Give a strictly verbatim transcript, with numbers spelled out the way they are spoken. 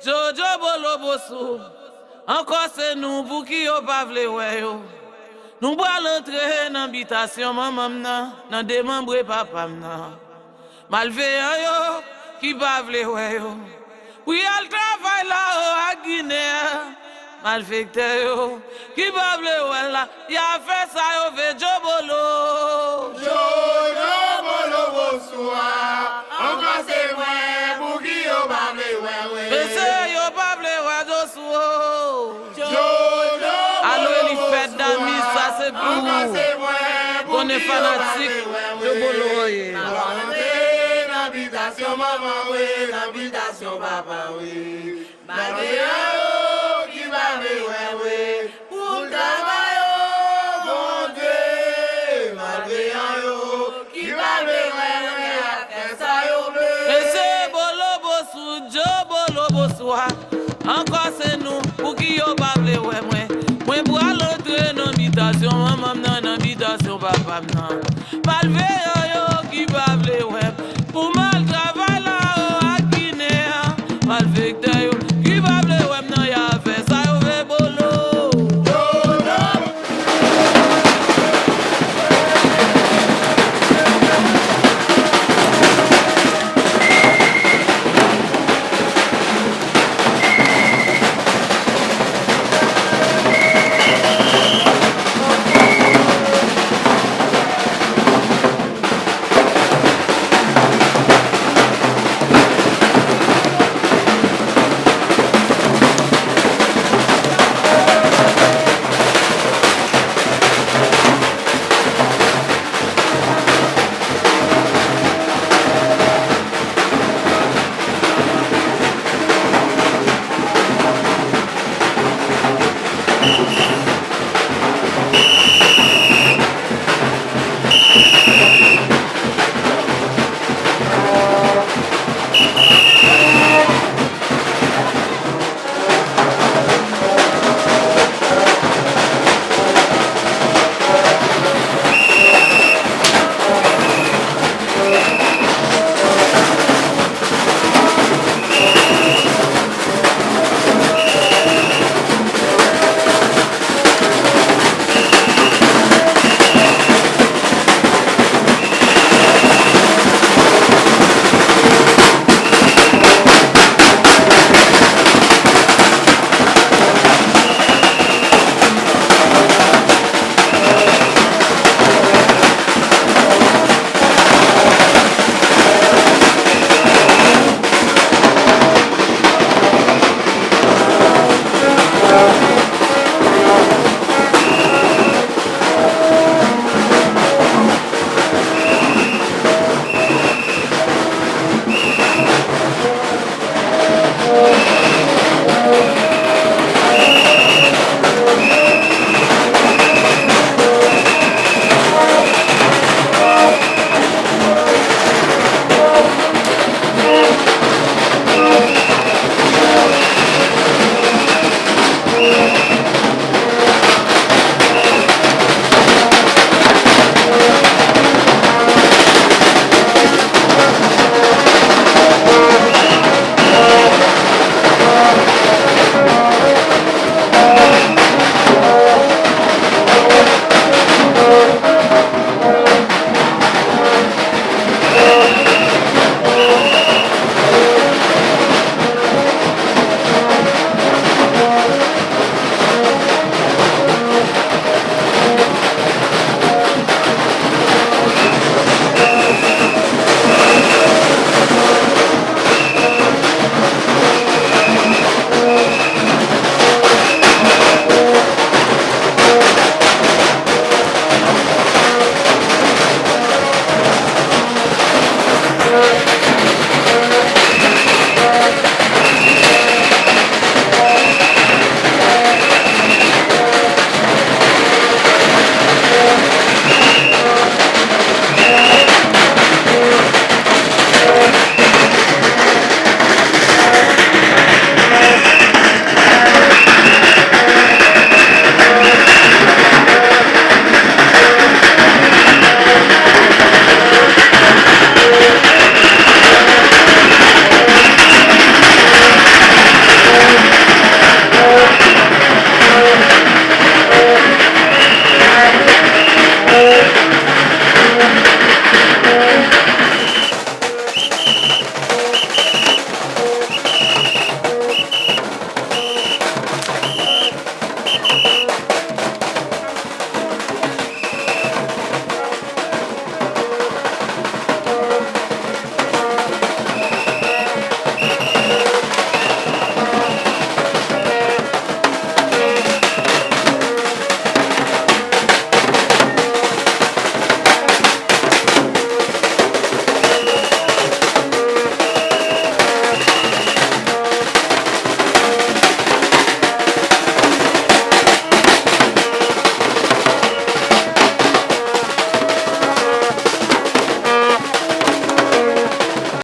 Jojo Bolo Bosou, ankò se nou, pouki yo pa vle wè yo? Nou pral antre nan bitasyon manman m nan, nan demanbre papa m nan. Malveyan yo ki pa vle wè yo. Pou y al travay la o ak Ginen an. Malfektè yo ki pa vle wè l la, y a fè sa yo vle. Jojo Bolo. Jojo Bolo Bosou a, ankò se mwen, pouki yo pa vle wè mwen? Mesye, yo pa vle wè Jojo. Jojo Bolo Bosou a, ankò se mwen, pouki yo pa vle wè mwen? Konnen fanatik Jojo Bolo an ye. Nan bitasyon manman wi, nan bitasyon papa wi. Malveyan yo ki pa vle wè mwen. Pou travay yo, Bondye. Malveyan yo ki pa vle wè mwen, y ap fè sa yo vle. Mesye Bolo Bosou, Jojo Bolo Bosou a, ankò se nou, pouki yo pa vle wè mwen? Mwen pral antre nan bitasyon manman m nan, nan bitasyon papa m nan.